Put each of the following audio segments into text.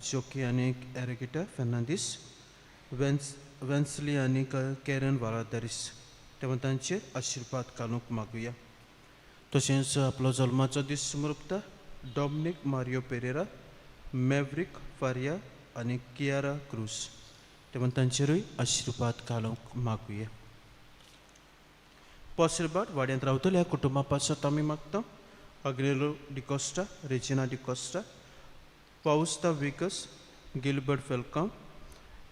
जोकी आनी एरेगिटा फेर्नांदीस, वेन्सली आनी कॅरन वालादारीस, तेव्हा तांचेर आशिर्वाद घालूंक मागुया. तशेंच आपलो जल्माचो दीस समर्पता डॉमनीक मारियो पेरेरा, मॅवरीक फारिया आनी कियारा क्रूज, तेव्हा तांचेरूय आशिर्वाद घालूंक मागुया. पोसरबाट वाड्यांत रावतल्या कुटुंबा पासत आमी मागता Agnelo D'Costa, Regina D'Costa, Fausta Viegas, Gilbert Falcao,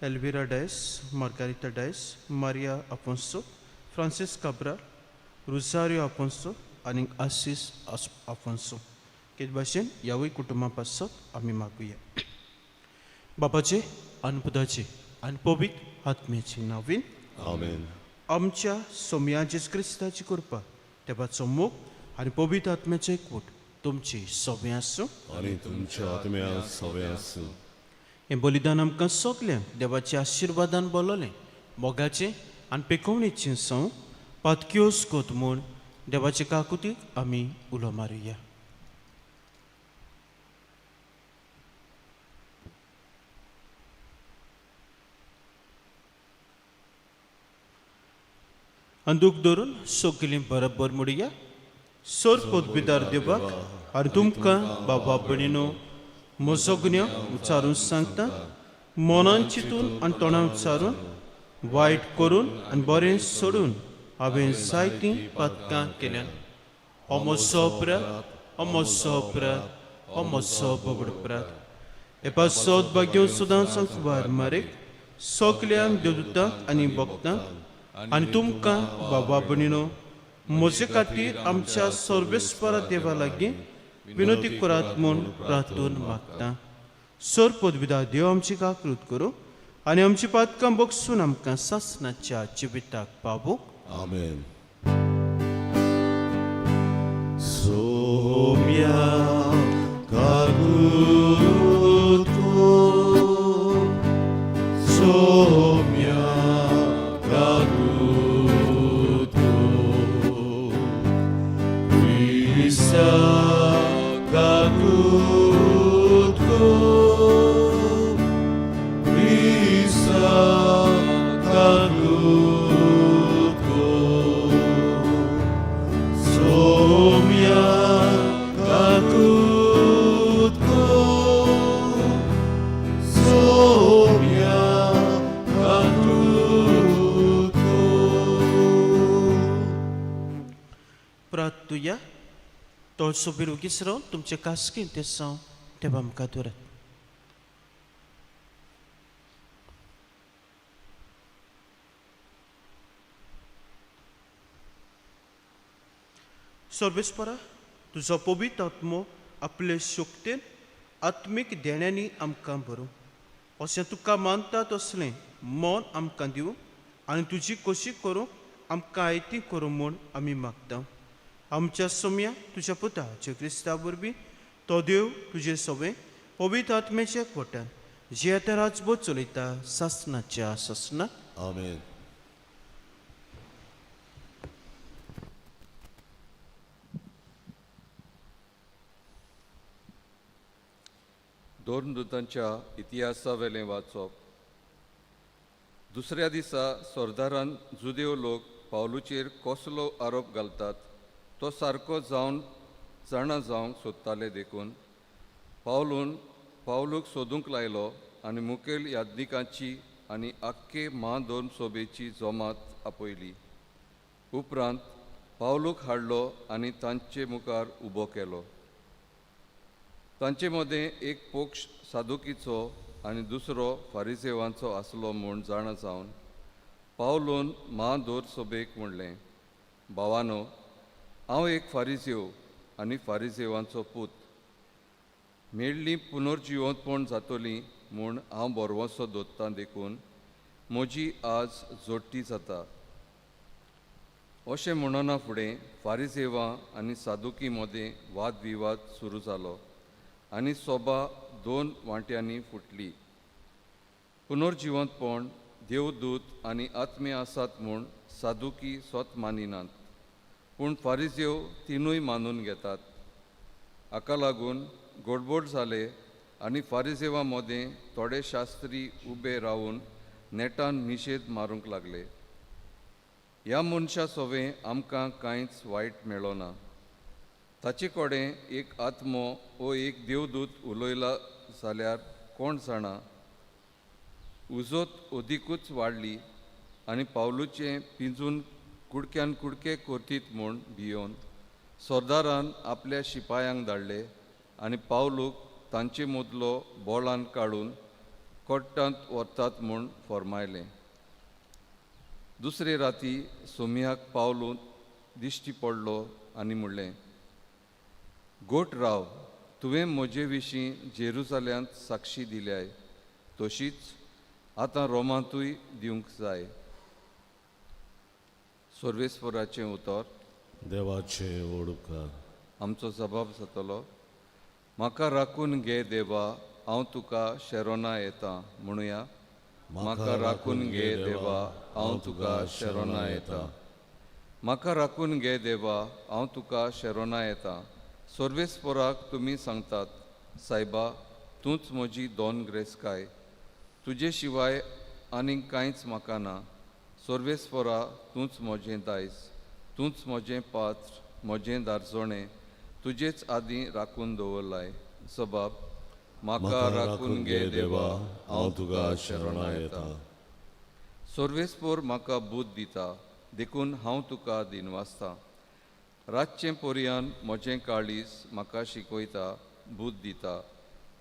Elvira Dias, Margarita Dias, Maria Afonso, Francis Cabral, Rosario Afonso आनी आसीस आफोन्सो. तेच भाशेन ह्यावूय कुटुंबा पासत आमी मागुया. बापाचे आनी पुताचे आनी पवित्र आत्म्याचे नांवान. आमेन. आमच्या सोमया जेजू क्रिस्ताची कृपा, देवाचो मोग आनी पवित्र आत्म्याचो एकवट तुमची सगळें आसूं. आनी तुमच्या आत्म्या सवें आसूं. हें बलिदान आमकां सगल्यांक देवाच्या आशिर्वादान बोललें मोगाचें आनी पेकोवणेचें संव पातक्योस कोत म्हूण देवाचे काकुतीक आमी उलो मारुया. अंदूक धरून सगलीं बरोबर म्हणुया. सर पदवीदार देवाक आनी तुमकां बाबा भयणीनो म्हजो गुन्यांव उच्चारून सांगता. मनान चिंतून आनी तोंडान उच्चारून, वायट करून आनी बरें सोडून हांवें जायतीं पातकां केल्यात. हो म्हजो अपराध, हो म्हजो अपराध, हो म्हजो बोगड अपराध. हे पासत भाग्य सुदां संकवार मारेक, सगल्यांक देवदूतांक आनी भक्तांक आनी तुमकां बाबा भयणीनो म्हजे खातीर आमच्या सर्वेस्परा देवा लागीं विनोती करात म्हूण प्रार्थून मागता. सर पदविदा देव आमची काकृत करूं आनी आमची पातकां बगसून आमकां सासणाच्या जिविताक पावूं. आमेन. सोम्या काकुत कर, सोम्या काकुत कर, क्रिस्ता काकुत कर, क्रिस्ता काकुत कर, सोम्या काकुत कर, सोम्या काकुत कर. प्रार्थुया. तोळसो बिरोगीस रावन तुमचे कास्कीन ते साव देवा आमकां दवरात. सर्वेस्परा, तुजो पवित्र आत्मो आपले शक्तेन आत्मीक देण्यांनी आमकां भरूं अशें तुका मानता तसलें मन आमकां दिवं आनी तुजी खोशी करूंक आमकां आयती करूं म्हूण आमी मागता. आमच्या सोम्या तुज्या पुता जे क्रिस्ता वरवीं, तो देव तुजे सवें पवित्र आत्म्याच्या एकवटान जे आतां राजबोध चलयता सासनाच्या सासनाक. आमेन. दोन दुतांच्या इतिहासावेलें वाचप. दुसऱ्या दिसा सरदारान जुदेव लोक पावलूचेर कसलो आरोप घालतात तो सारको जावन जाणा जावंक सोदताले, देखून पावलून पावलूक सोदूंक लायलो आनी मुखेल याज्ञिकांची आनी आख्खे म्हाधर्म सभेची जमात आपयली. उपरांत पावलूक हाडलो आनी तांचे मुखार उबो केलो. तांचे मदें एक पक्ष सादुकीचो आनी दुसरो फारिजेवांचो आसलो म्हूण जाणा जावन पावलून म्हादोर सभेक म्हणलें, भावानो, हांव एक फारिजेव आनी फारिजेवांचो पूत. मेळ्ळी पुनर्जिवंतपण जातली म्हूण हांव भरवंसो दवरतां, देखून म्हजी आज जोडटी जाता. अशें म्हणना फुडें फारिजेवां आनी सादुकी मदें वादविवाद सुरू जालो आनी सोबा दोन वांट्यांनी फुटली. पुनर्जिवंतपण, देवदूत आनी आत्मे आसात म्हूण सादुकी स्वत मानिनात, पूण फारिजेव तिनूय मानून घेतात. हाका लागून गडबड जाले आनी फारिजेवा मदें थोडे शास्त्री उबे रावून नेटान निशेध मारूंक लागले. ह्या मनशा सोवें आमकां कांयच वायट मेळना. ताचे कडेन एक आत्मो वो एक देवदूत उलयला जाल्यार कोण जाणा. उजोत अदिकूच वाडली आनी पावलूचें पिंजून कुडक्यान कुडके करतीत म्हूण भियोवन सरदारान आपल्या शिपायांक धाडले आनी पावलूक तांचे मदलो बोळान काडून कोट्टांत व्हरतात म्हूण फर्मायलें. दुसरे राती सोमयाक पावलू दिश्टी पडलो आनी म्हणलें, गोट राव, तुवें म्हजे विशीं जेरुजाल्यांत साक्षी दिल्याय तशीच आतां रोमांतूय दिवंक जाय. सर्वेस्वराचें उतर. देवाचे ओडकार. आमचो जबाब जातलो. म्हाका राखून घे देवा, हांव तुका शेरोना येता. म्हणुया, म्हाका राखून घे देवा, हांव तुका शेरोना येता. म्हाका राखून घे देवा, हांव तुका शेरोना येता. सर्वेस्पराक तुमी सांगतात, सायबा तूंच म्हजी दोन ग्रेस्काय, तुजे शिवाय आनीक कांयच म्हाका ना. सर्वेस्परा तूंच म्हजें दायज, तूंच म्हजें पात्र, म्हजें दारजोणें तुजेच आदीं राखून दवरलाय. सबाब, म्हाका राखून घे देवा, हांव तुका शरणा येता. सर्वेस्पोर म्हाका बूद दिता, देखून हांव तुका दिनवासता. रातचें पोरयान म्हजें काळीज म्हाका शिकयता, बूद दिता.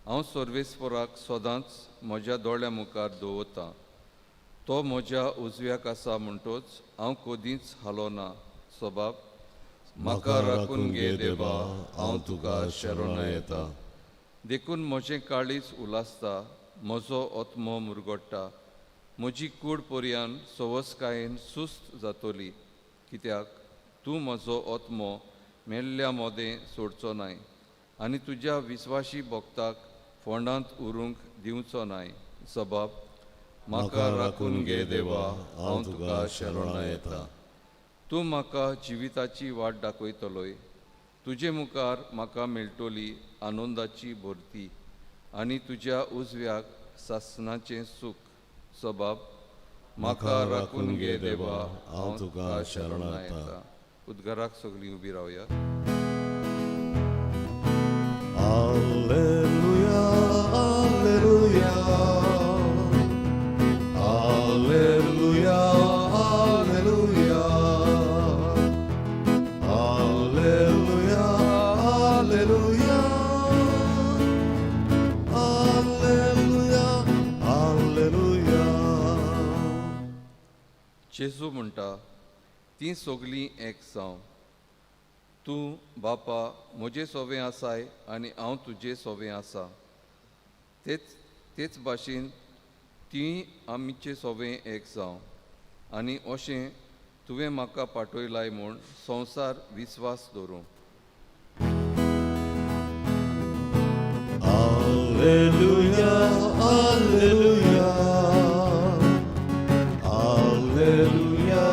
हांव सर्वेस्पोराक सदांच म्हज्या दोळ्या मुखार दवरतां. तो म्हज्या उजव्याक आसा म्हणटोच हांव कदींच हालो ना. सबाब, म्हाका राखून घे देवा, हांव तुका शरणा येता. देखून म्हजें काळीज उलासता, म्हजो आत्मो मुरगोडटा. म्हजी कूड पर्यान सवसकायेन सुस्त जातली, कित्याक तूं म्हजो आत्मो मेल्ल्या मोदें सोडचो नाय आनी तुज्या विस्वाशी भक्ताक फोंडांत उरूंक दिवचो नाय. सबाब, म्हाका राखून घे देवा, हांव तुका शरणा येता. तूं म्हाका जिविताची वाट दाखयतलोय. तुजे मुखार म्हाका मेळटली आनंदाची भरती आनी तुज्या उजव्याक सासणाचें सूख. सबाब, म्हाका राखून घे देवा, हांव तुका शरणा येता. उद्गाराक सगळीं उबी रावया. Alleluia, alleluia, alleluia, alleluia, alleluia, alleluia, alleluia, alleluia. जेजू म्हणटा, तीं सगळीं एक जावं. तूं बापा म्हजे सोवें आसाय आनी हांव तुजे सोवें आसा. तेच तेच भाशेन तीं आमचे सोवें एक जावं आनी अशें तुवें म्हाका पाठयलाय म्हूण संवसार विस्वास दवरूं. Alleluia, alleluia, alleluia,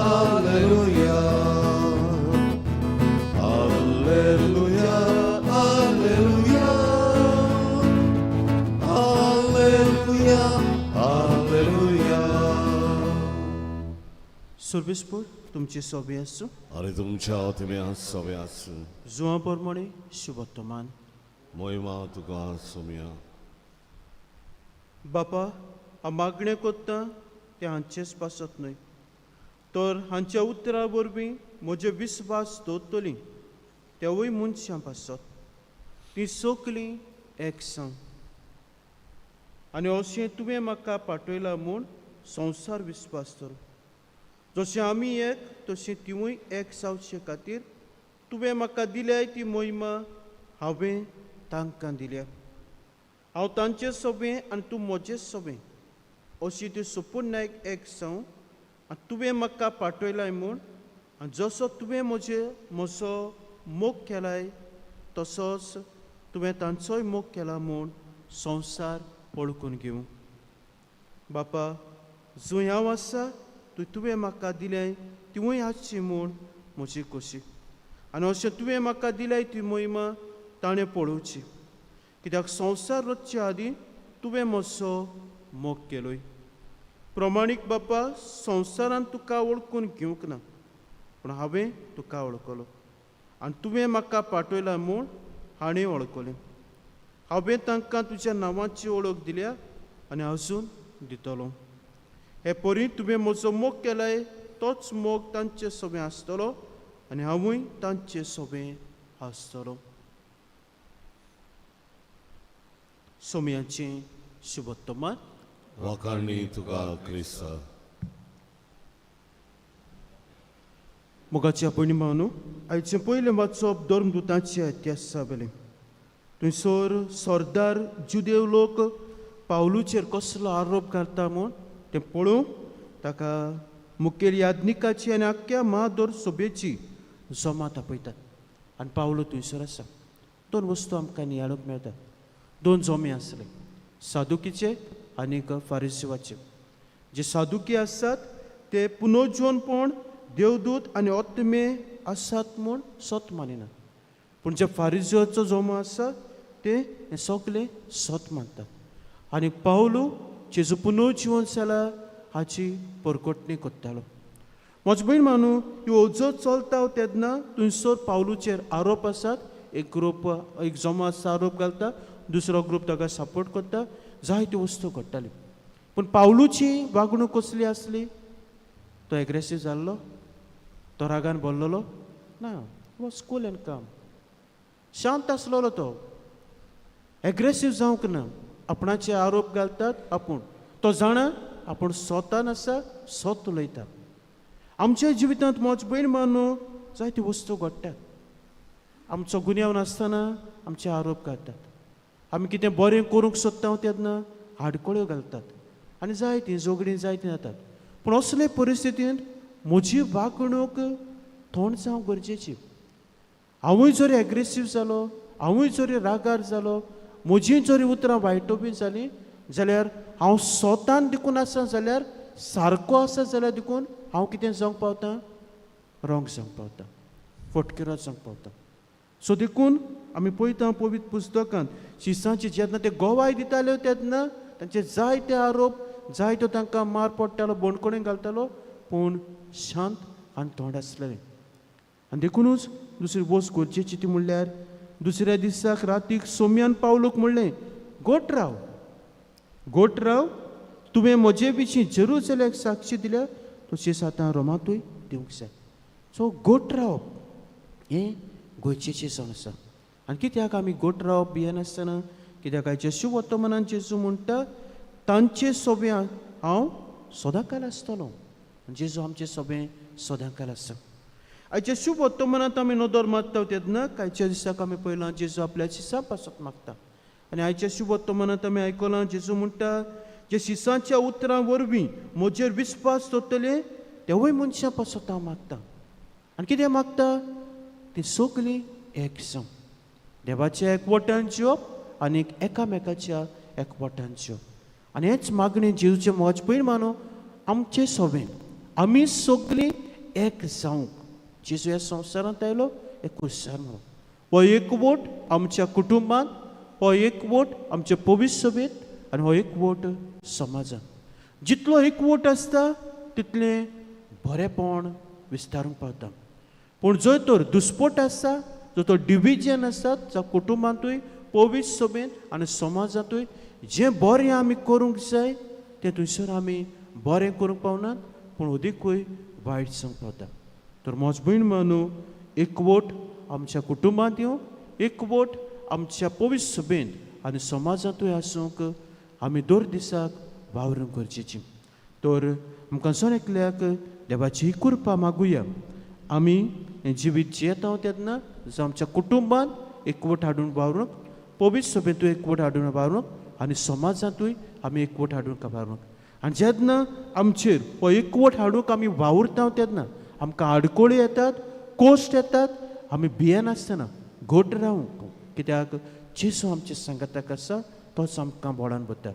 alleluia, alleluia, alleluia, alleluia, alleluia. सर्वेस्पोर तुमचे सोबे आसूं. आनी तुमच्या आत्म्या सवे आसूं. जुआ प्रमाणे शुभत्तमान. मोहिमा तुका सोम्या. बापा, हांव मागणें कोत्ता तें हांचेच पासत न्हय, तर हांच्या उतरा वरवीं म्हजे विस्वास दवरतलीं तेवूय मनशां पासत. तीं सगलीं एक सांग आनी अशें तुवें म्हाका पाठयलां म्हूण संवसार विस्वास धरूं. जशें आमी एक तशें तिवूय एक जावचे खातीर तुवें म्हाका दिल्याय ती मोहिमा हांवें तांकां दिल्या. हांव तांचे सोबें आनी तूं म्हजे सोबें अशी ती सुपुर्ण एक जावं आनी तुवें म्हाका पाठयलाय म्हूण आनी जसो तुवें म्हजे म्हजो मोग केलाय तसोच तुवें तांचोय मोग केला म्हूण संवसार वळखून घेवं. बापा, जंय हांव आसा थंय तुवें म्हाका दिल्याय तिवूय आसची म्हूण म्हजी खोशी आनी अशें तुवें म्हाका दिल्याय ती मोहिमा ताणें पळोवची. कित्याक संवसार रचचे आदीं तुवें म्हजो मोग केलोय. प्रमाणीक बापा, संवसारान तुका वळखून घेवंक ना, पूण हांवें तुका वळखलो आनी तुवें म्हाका पाठयला म्हूण हाणें वळखलें. हांवें तांकां तुज्या नांवाची वळख दिल्या आनी अजून दितलो. हे परी तुवें म्हजो मोग केलाय तोच मोग तांचे सोबें आसतलो आनी हांवूय तांचे सोबें आसतलो. सोम्याचें शुभोत्तमान. वाखाणी तुका क्रिस्ता. मोगाच्या भयणी भावनो, आयचें पयलें वाचप धर्मदुतांचे इतिहासा वेलें. थंयसर सरदार जुदेव लोक पावलूचेर कसलो आरोप घालता म्हूण तें पळोवंक ताका मुखेल याज्ञिकाची आनी आख्ख्या महादोर सभेची जमात आपयतात आनी पावलू थंयसर आसा. दोन वस्तू आमकां नियाळूंक मेळटा. दोन जमे आसले, सादुकीचे आनीक फारिसिवाचे. जे सादुकी आसात ते पुनर्जीवनपण देवदूत आनी आत्मे आसात म्हूण सत मानिनात, पूण जे फारिजियोचो जमो आसा ते हें सगलें सत मानतात. आनी पावलू जेजू पुनर्जीवन जाला हाची परगटणी करतालो. म्हज भयण मानू, ह्यो जो चलता तेन्ना थंयसर पावलूचेर आरोप आसात. एक ग्रूप एक जमो आसा आरोप घालता, दुसरो ग्रूप ताका सपोर्ट करता. जायत्यो वस्तू घडटाल्यो, पूण पावलूची वागणूक कसली आसली? तो एग्रेसीव जाल्लो, तो रागान बोल्लोलो ना, वॉज कूल एंड काम, शांत आसलेलो. तो एग्रेसीव जावंक ना. आपणाचे आरोप घालतात आपूण तो जाणा आपूण स्वतान आसा, स्वत उलयता. आमच्या जिवितांत म्हज भयण मानू जायत्यो वस्तू घडटात. आमचो गुन्यांव नासतना आमचे आरोप घालतात. आमी कितें बरें करूंक सोदता तेन्ना आडखळ्यो घालतात आनी जायतीं झगडीं जायतीं जातात. पूण असले परिस्थितींत म्हजी वागणूक थंड जावंक गरजेची. हांवूय जरी एग्रेसीव जालो, हांवूय जरी रागार जालो, म्हजी जरी उतरां वायटो बी जालीं जाल्यार हांव स्वतान देखून आसा जाल्यार सारको आसा जाल्यार देखून हांव कितें जावंक पावता? रोंग जावंक पावता, फटकिरो जावंक पावता. सो देखून आमी पळयता पवित्र पुस्तकांत शिसांची जेन्ना ते गोवाय दिताले तेन्ना तांचे जायते आरोप, जायतो तांकां मार पडटालो, बणकोणें घालतालो, पूण शांत आनी थंड आसलेले. आनी देखुनूच दुसरी वस्त गरजेची ती म्हणल्यार दुसऱ्या दिसाक रातीक सोम्यान पावलूक म्हणलें, गोट राव, गोट राव, तुवें म्हजे विशीं जेरुजलेक साक्षी दिल्या तशीच आतां रोमांतूय दिवंक जाय. सो गोट रावप हें गरजेचें जावन आसा. आनी कित्याक आमी गोट रावप भियेनासतना? कित्याक आयच्या शुभवर्तमानान जेजू म्हणटा तांचे सोबें हांव सदांकाल आसतलो. जेजू आमचे सोबें सदांकाल आसा. आयच्या शुभवर्तमानांत आमी नदर मारता तेन्ना कायच्या दिसाक आमी पळयलां जेजू आपल्या शिसां पासत मागता. आनी आयच्या शुभवर्तमानांत आमी आयकलां जेजू म्हणटा जे शिसांच्या उतरां वरवीं म्हजेर विस्वास दवरतले तेवूय मनशां पासत हांव मागता. आनी कितें मागता? ती सगळीं एक जावं, देवाच्या एकवटान जिवप आनी एकामेकाच्या एकवटान जिवप. आनी हेच मागणें जेजूचें म्हज पयर मानू आमचें सोबें आमी सगळीं एक जावंक जेजू ह्या संवसारांत आयलो एक कुर्सार म्हणून. हो एकवट आमच्या कुटुंबांत, हो एकवट आमच्या पवित्र सभेंत आनी हो एकवट समाजांत. जितलो एकवट आसता तितलें बरेंपण विस्तारूंक पावता. पूण जंय तर दुस्पोट आसा, जो तो डिविजन आसा, जावं कुटुंबांतूय, पवित्र सभेंत आनी समाजांतूय जें बरें आमी करूंक जाय तें थंयसर आमी बरें करूंक पावनात, पूण अदिकूय वायट जावंक पावता. तर म्हज भयण मानू एकवट आमच्या कुटुंबांत येवं, एकवट आमच्या पवित्र सभेंत आनी समाजांतूय आसूंक आमी दर दिसाक वावरूंक गरजेची. तर आमकां जण एकल्याक देवाची कृपा मागुया. आमी हें जिवीत जियेता तेन्ना जावं आमच्या कुटुंबांत एकवट हाडून वावरूंक, पवित्र सभेंतूय एकवट हाडून वावरूंक आनी समाजांतूय आमी एकवट हाडून वावरूंक. आनी जेन्ना आमचेर हो एकवट हाडूंक आमी वावुरता तेन्ना आमकां आडखळी येतात, कोश्ट येतात, आमी भियेनासतना घट रावूंक, कित्याक जेजू आमच्या सांगाताक आसा, तोच आमकां बोळान भरता.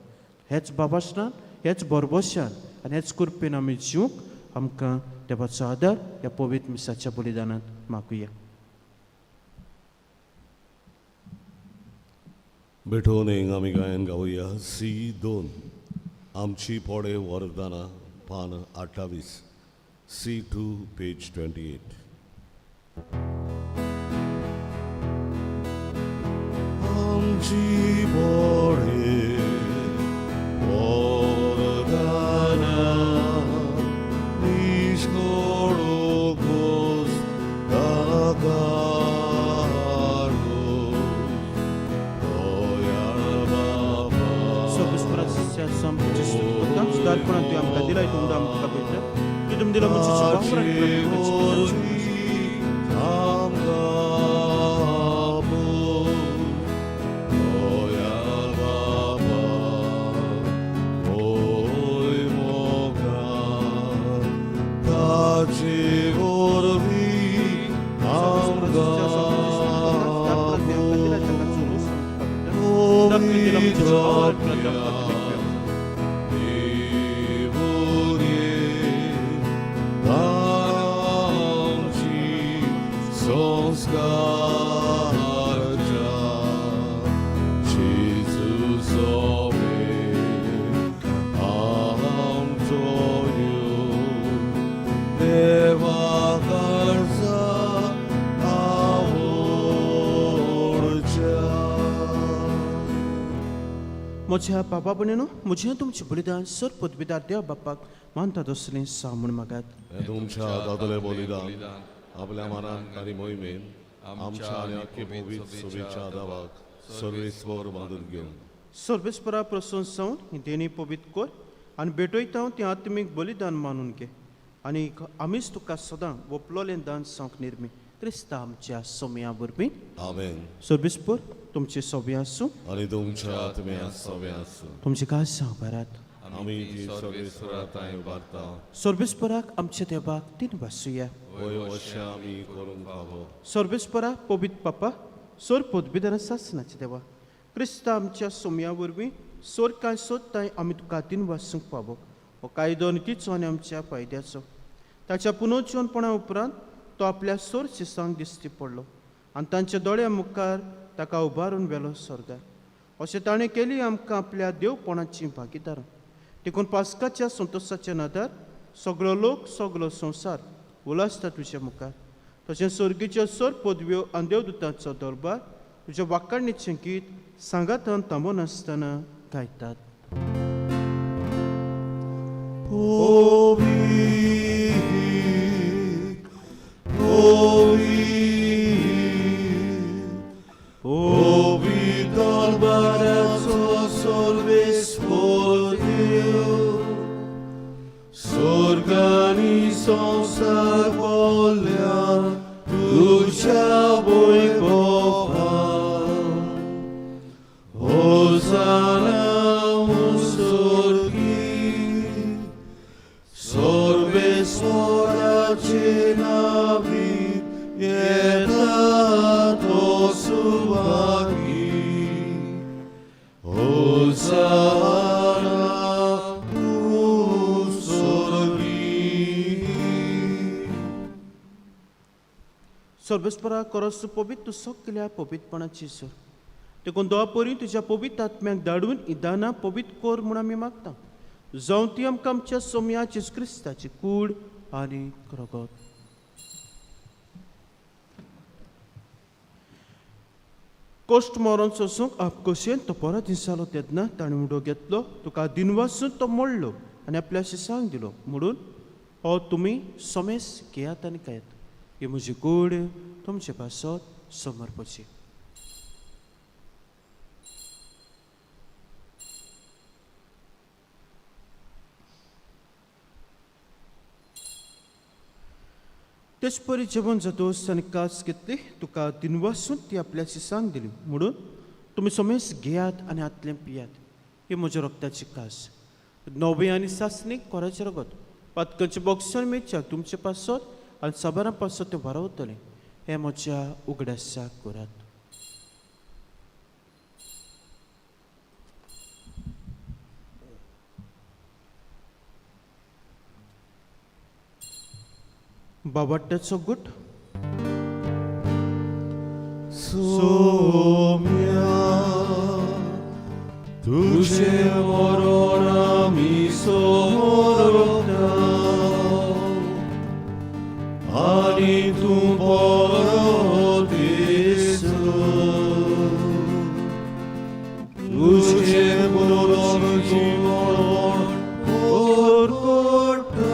हेच बाबासनान, हेच भरभोशान आनी हेच कृपेन आमी जिवंक आमकां देवाचो आदार ह्या पवित्र मिसाच्या बलिदानांत मागुया. बेठोवन आमी गायन गावया सी 2 आमची पोडे वरदाना पान 28 C2 page 28. आमची पोडे वरदाना निष्कोडो गोस सुदारपणान तुवें आमकां दिलाय तूं आमकां पळयता तुवें तुमी दिला मनशाची भावराक म्हज्या बाबा भयणीनो म्हजें तुमचें बलिदान सर पदवीदार देव बापाक मानता तसलें सा म्हूण मागात. तुमच्या दादले बलिदान आपल्या मनान आनी मोहिमेन आमच्या आनी आख्खे पवित्र सभेच्या दावाक सर्वेस्वर बांदून घेवन सर्वेस्परा प्रसन्न जावन ही देणी पवित्र कर आनी भेटयता तें आत्मीक बलिदान मानून घे आनी आमीच तुका सदां वपलोलें दान जावंक निर्मी क्रिस्ता आमच्या सोम्या वरवीं. आमेन. सर्वेस्पर तुमचे सोबे आसूं आनी तुमच्या आत्म्या सोबे आसूं. तुमचे काज उबारात. आमी ती सर्वेस्परा तांय उबारता. सर्वेस्पराक आमच्या देवाक तीन वासुया. वय अशें आमी करूंक फावो. सर्वेस्परा पवित्र पापा सोर पदवीधर सासनाचे देवा क्रिस्ता आमच्या सोम्या वरवीं सोर कांय सोदताय आमी तुका तीन वासूंक पावो. हो कायदो आनी तिचो आनी आमच्या फायद्याचो ताच्या पुनोजीवनपणा उपरांत तो आपल्या सोर शिसांक दिश्टी पडलो आनी तांच्या दोळ्या मुखार ताका उबारून व्हेलो स्वर्गार. अशें ताणें केली आमकां आपल्या देवपणाची भागीदारां. देखून पास्काच्या संतोशाच्या नादार सगळो लोक सगळो संवसार उलासता तुज्या मुखार. तशें स्वर्गीच्यो सोर पदव्यो आनी देवदूतांचो दरबार तुज्या वाकाणीचें गीत सांगातान थांबनासतना गायतात. सर्वेस्परा करस पवित्र सगल्या पवित्रपणाची सर देखून दोवा परी तुज्या पवित्र आत्म्याक धाडून दानां पवित्र कर म्हूण आमी मागता. जावं ती आमकां आमच्या सोम्या जेजू क्रिस्ताची कूड आनी रगत. कश्ट मरण सोसूंक आपकोशेन तो परत दिसालो तेन्ना ताणें उडो घेतलो तुका दिनवासून तो मोडलो आनी आपल्या शिसांक दिलो म्हणून हो तुमी सोमेस घेयात आनी खायात. ही म्हजी कूड तुमचे पासत समर्पची. तेच परी जेवण जातोस आनी कास घेतली तुका दिनवासून ती आपल्या शिसांक दिली म्हणून तुमी सोमेस घेयात आनी आतलें पियात. ही म्हज्या रक्ताची कास नवे आनी सासणीक कोराचें रगत पातकांचें बॉक्सां मेळच्याक तुमचे पासत आनी साबारां पासत तें वारवतलें. हें म्हज्या उगडासाक करात. बाबाट्याचो गुट सोम्या तुजें मरण आमी समोरता आनी तूं परत येसर तुजें पुनरुज्जीवन परगट्टा.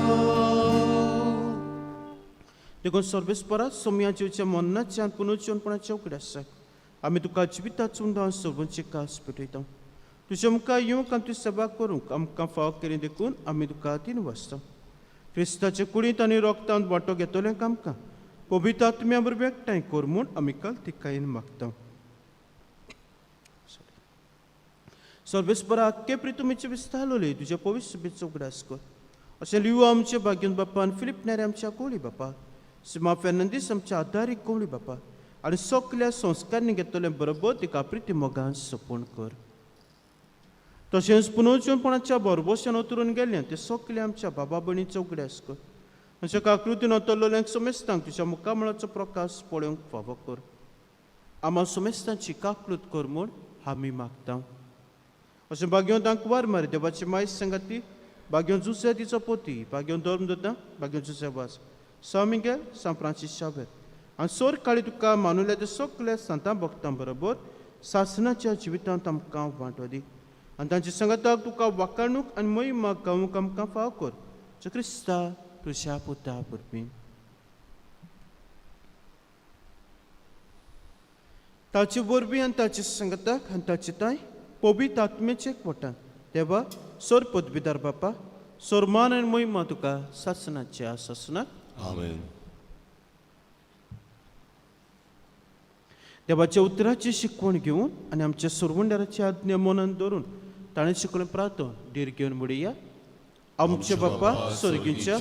देखून सर्वेस्परा सोमयाजीच्या मरणाच्या पुनर्जीवनपणाच्या उगडासाक आमी तुका जिविताचो उंडाव सर्वांची कास पेटयता. तुज्या मुखार येवंक आनी तुजी सेवा करूंक आमकां फावो केली देखून आमी तुका तीन वाचता. क्रिस्ताचे कुडींत आनी रोगतांत वांटो घेतल्यांक आमकां पवित्र आत्म्या बरोबर एकठांय कर म्हूण आमी काल तिकायेन मागता. सर्वेस्परा आख्खे प्रितुमीचे विस्तारलोले तुज्या पवित्र सभेचो उगडास कर. अशें लिवो आमच्या भाग्यन बापान, फिलीप नेरे आमच्या कोळी बापा, सिमा फेर्नांदीस आमच्या आदारीक कोळी बापा आनी सगल्या संस्कारांनी घेतले बरोबर तिका प्रिती मोगान सपण कर. तशेंच पुनर्जीवनपणाच्या बरबोशान उतरून गेल्ल्यान ते सगळे आमच्या बाबा भयणीचो उगडास कर. आमच्या काकृतीन अतरलेल्यांक समेस्तांक तुज्या मुखामळाचो प्रकाश पळोवंक फावो कर. आम्हा समेस्तांची काकळूत कर म्हूण आमी मागता. अशें भाग्यों तांकां वार मारी देवाची मायस सांगाती, भाग्यों जुसे तिचो पोती, भाग्यों धर्म दत्ता, भाग्यों जुसे वास, सान मिगेल, सान फ्रांसीस शावेर आनी सोर काळी तुका मानुल्या ते सगल्या सांतां भक्तां बरोबर सासनाच्या जिवितांत आमकां वांटो दी आनी तांच्या सांगाताक तुका वाकाणूक आनी महिमा गावूंक आमकां फाव कर. जो क्रिस्ता तुज्या पुता वरवीं. ताचे वरवीं आनी ताचे सांगाताक आनी ताचे ताय पवित्र आत्म्याचे एकवटान देवा सोर पदवीदार बापा सोरमान आनी महिमा तुका सासनाच्या सासनाक. आमेन. देवाच्या उतराची शिकवण घेवन आनी आमच्या सुरवंडाराची आज्ञा मनान धरून ताणें शिकवलें प्रार्थना धीर घेवन म्हणया. आमच्या बापा सर्गीच्या,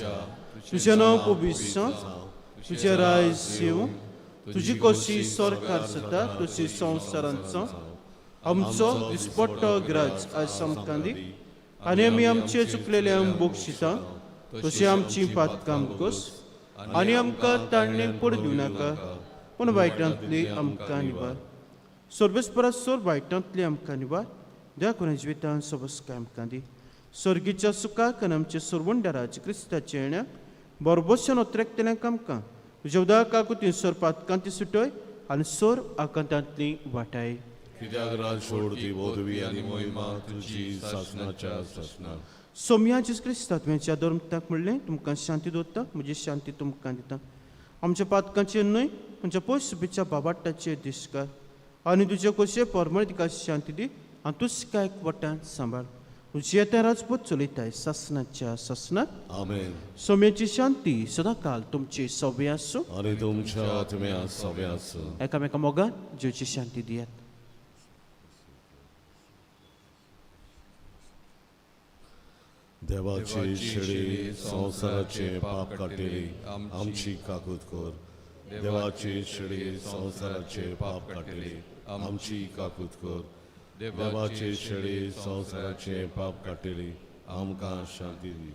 तुजें नांव पवित्र जावं, तुजें राज येवं, तुजी कशी सरकार जाता तशी संवसारांत जावं. आमचो दिसपट्टो ग्राज आयज आमकां दी आनी आमी आमचे चुकलेल्यांक बक्षिता तशी आमची पातकां कस आनी आमकां ताणणेक पडूं दिवं नाका पूण वायटांतली आमकां निवार. सर्वेस्परा सोर वायटांतली आमकां निवार. द्या कोणा जिवितान सबस्काय आमकां दी. सर्गीच्या सुखाक आनी आमच्या सरवंडाराज क्रिस्ताच्या येण्याक बरोबरच्यान ओत्रेकतल्यांक आमकां तुज्या उदकाकूय सोर पातकांती सुटय आनी सोर आकांतांतली वाटाय. कित्याक राज सोडती पदवी आनी महिमा तुजी सासनाच्या सासनाक. सोमया जेजू क्रिस्ता तुवें धर्मताक म्हणलें तुमकां शांती दवरता, म्हजी शांती तुमकां दिता. आमच्या पातकांचेर न्हय तुमच्या पयस सुबेच्या बाबाटाचेर दिसकार आनी तुजे कशे परमळ तिका शांती दी आनी तूं काय वटान सांबाळ. तुजी येता राजपूत चलयताय सासनाच्या सासनाक. आमेन. सोम्याची शांती सदांकाल तुमची सव्य आसूं आनी तुमच्या आत्म्या सव्य आसूं. एकामेका मोगान जेवची शांती दियात. देवाची शेळी संवसाराचे पाप काडटली आमची काकूत कर. देवाची शेळी संवसाराचे पाप काडटली आमची काकूत कर. देवाची शेळी संवसाराचे पाप काडटली आमकां शांती दी.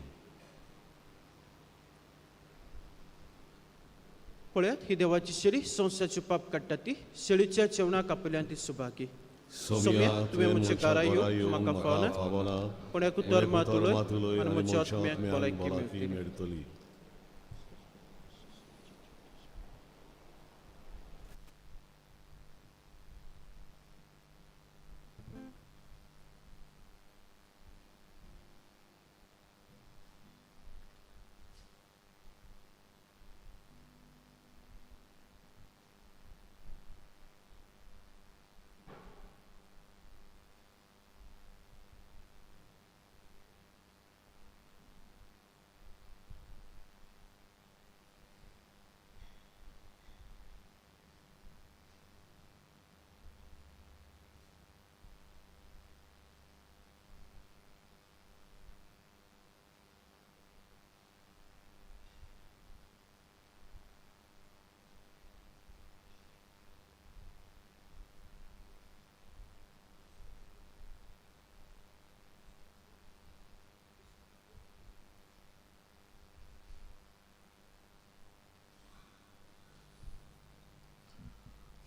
पळयात ही देवाची शेळी संवसाराचे पाप काडटा ती शेळीच्या जेवणाक आपल्यान ती सुभागी. सोम्या तुवें म्हज्या घरा येवंक म्हाका फावना, पूण एक उतर मात उलय आनी म्हज्या आत्म्याक भलायकी मेळटली.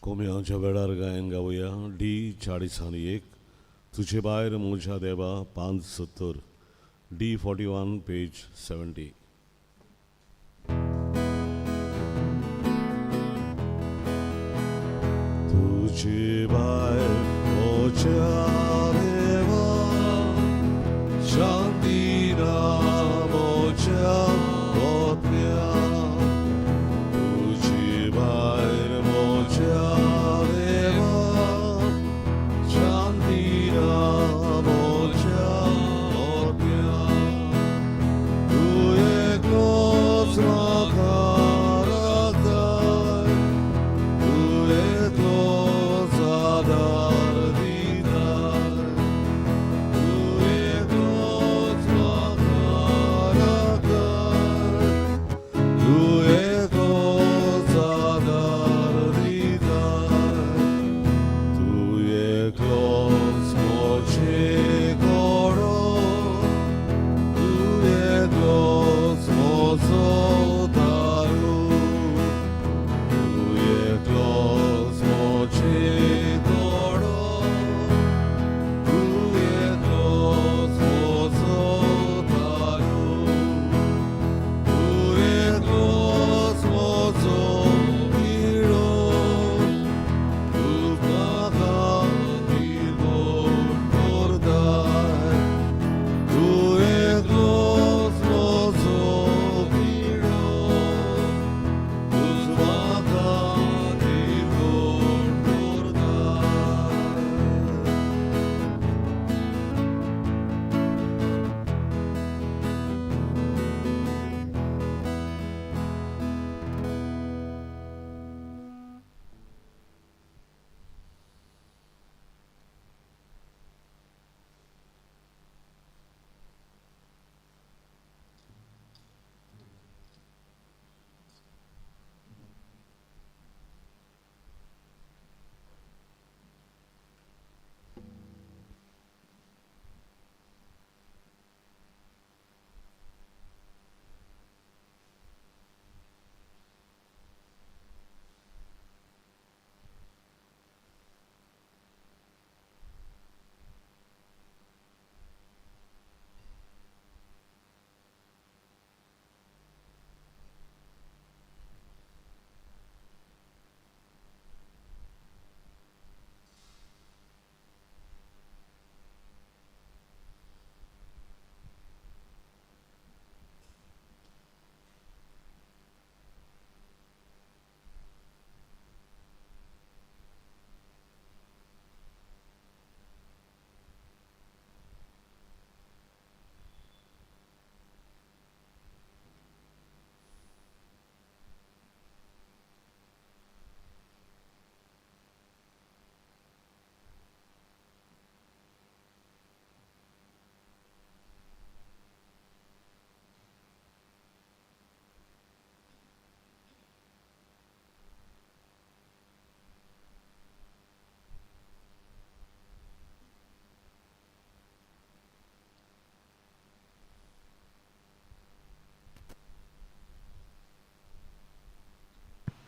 कोम्यांच्या वेळार गायन गावया डी 41, तुजे भायर म्हज्या देवा 570 D41 page 70. तुजे भायर म्हज्या देवा शांती ना म्हज्या आत्म्या तुजे भायर म्हज्या देवा शांती ना म्हज्या आत्म्या तूं एकलोच म्हाका राखताय तूं एकलोच आदार दिताय तूं एकलोच म्हाका राखताय तूं एकलोच आदार दिताय तूं एकलोच म्हजे घोडो तूं एकलोच म्हजो तारू तूं एकलोच म्हजे घोडो तूं एकलोच म्हजो तारू तूं एकलोच म्हजो हिरो तूं म्हाका निर्गोण करताय तूं एकलोच म्हजो हिरो तूं म्हाका निर्गोण करताय.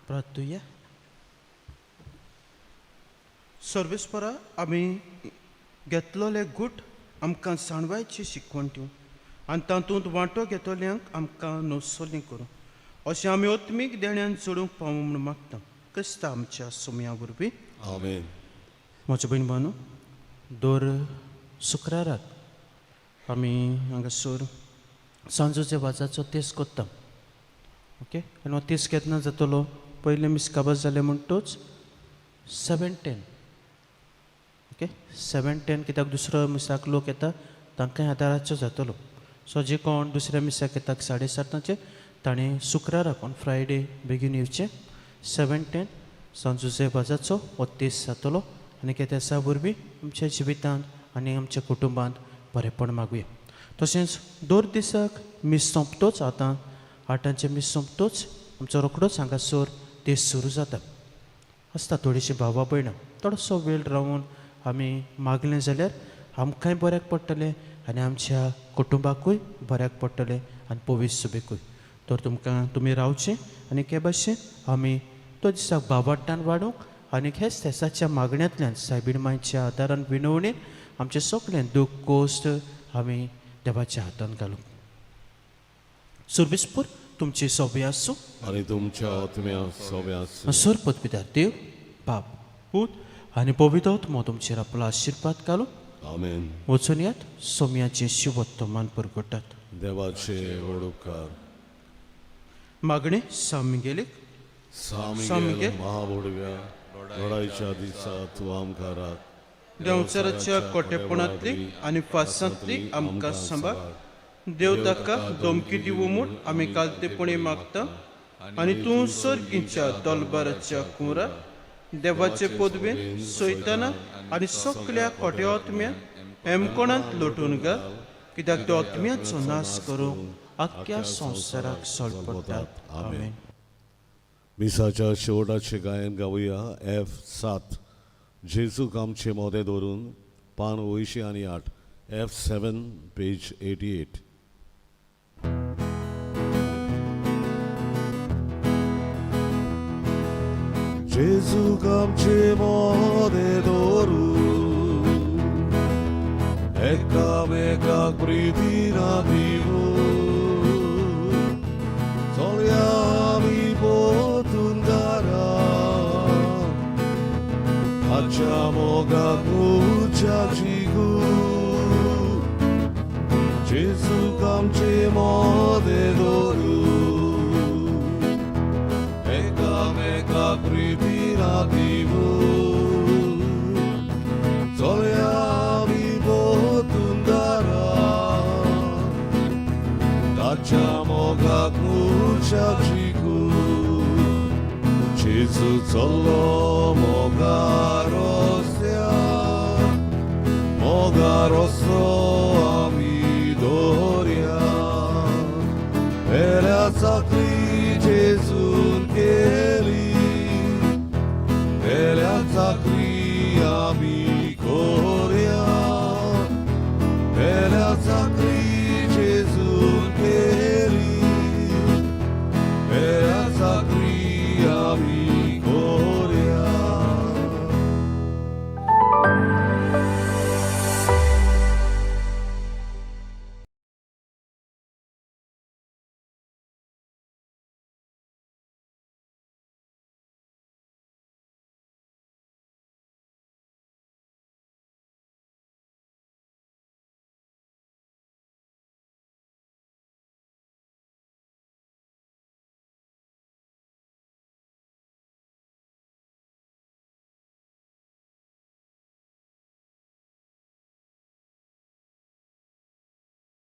प्रार्थुया. सर्वेस्परा आमी घेतलोले गूट आमकां जाणवायची शिकवण दिवं आनी तातूंत वांटो घेतल्यांक आमकां नोसोली करूं अशें आमी आत्मीक देण्यान जोडूंक पावूं म्हूण मागता क्रिस्ता आमच्या सोमया वरवीं. आमेन. म्हज्या भयण बानू, दर शुक्राराक आमी हांगासर सांजोचे वाजाचो तेस करता. ओके, आनी हो तेस केन्ना जातलो? पयलें मीस काबार जालें म्हणटूच 7:10. ओके, 7:10 कित्याक दुसरो मिसाक लोक येता तांकांय आदाराचो जातलो. सो जे कोण दुसऱ्या मिसाक येता 7:30 ताणें शुक्राराक ऑन फ्रायडे बेगीन येवचें. 7:10 सांजोजे वाजाचो हो तेस जातलो आनी त्या तेसा वरवीं आमच्या जिवितांत आनी आमच्या कुटुंबांत बरेंपण मागुया. तशेंच दर दिसाक मीस सोंपतोच, आतां 8 मीस सोंपतोच आमचो रोखडोच हांगासर तेस सुरू जाता. आसता थोडीशीं भावा भयणां थोडोसो वेळ रावन आमी मागलें जाल्यार आमकांय बऱ्याक पडटलें आनी आमच्या कुटुंबाकूय बऱ्याक पडटलें आनी पवित्र सुबेकूय. तर तुमकां तुमी रावचें आनी हे भाशेन आमी तो दिसाक बाबाट्टान वाडूंक आनी हेच तेसाच्या मागण्यांतल्यान सायबीण मांयच्या आदारान विनवणेन आमचें सगळें दुख्ख कोश्ट आमी देवाच्या हातान घालूंक. सर्विसपूर तुमची सोबी आसूं आनी तुमच्या आत्म्या सोबे आसूं. सरपत पिता देव बाप पूत आनी पवित्र आत्मो तुमचेर आपलो आशिर्वाद घालूं. आमेन. वचून यात, सोम्याचें शिवोत्तमान परगटात. देवाचे व्हड उपकार. मागणें सामगेलीक. सामगेल महाबोडव्या, लढायच्या दिसा तूं आमकां राख. देंवचाराच्या कोटेपणांतली आनी फासांतली आमकां सांबाळ. देव ताका धमकी दिवूं म्हूण आमी कालतेपणी मागता आनी तूं सर्गीच्या दलबाराच्या कुंवरा देवाचे पदवेन सयताना आनी सगल्या खोट्या आत्म्या हेमकोणांत लोटून घाल, कित्याक तो आत्म्याचो नाश करूंक आख्ख्या संवसाराक सळपडटात. आमेन. मिसाच्या शेवटाचें गायन गावया F7, जेजूक आमचे मोदें दवरून, पान 88, F7 page 88. जेजूक आमचे मोदें दवरून, एकामेकाक प्रितीन दिवून, चलया आमी पोतून घरा, ताच्या मोगाक उच्या जिगून. जेजूक आमचे मोदें दवरून, एकामेकाक प्रितीन दिवून, चलया आमी पोतून घरा, ताच्या मोगाक उच्या जिगून. जेजू चल्लो मोगा रस्त्यार, मोगा रस्तो आमी दवरया. पेल्या चाकरी जेजून केली, पेल्या चाकरी आमी कोरया. पेल्या चाकरी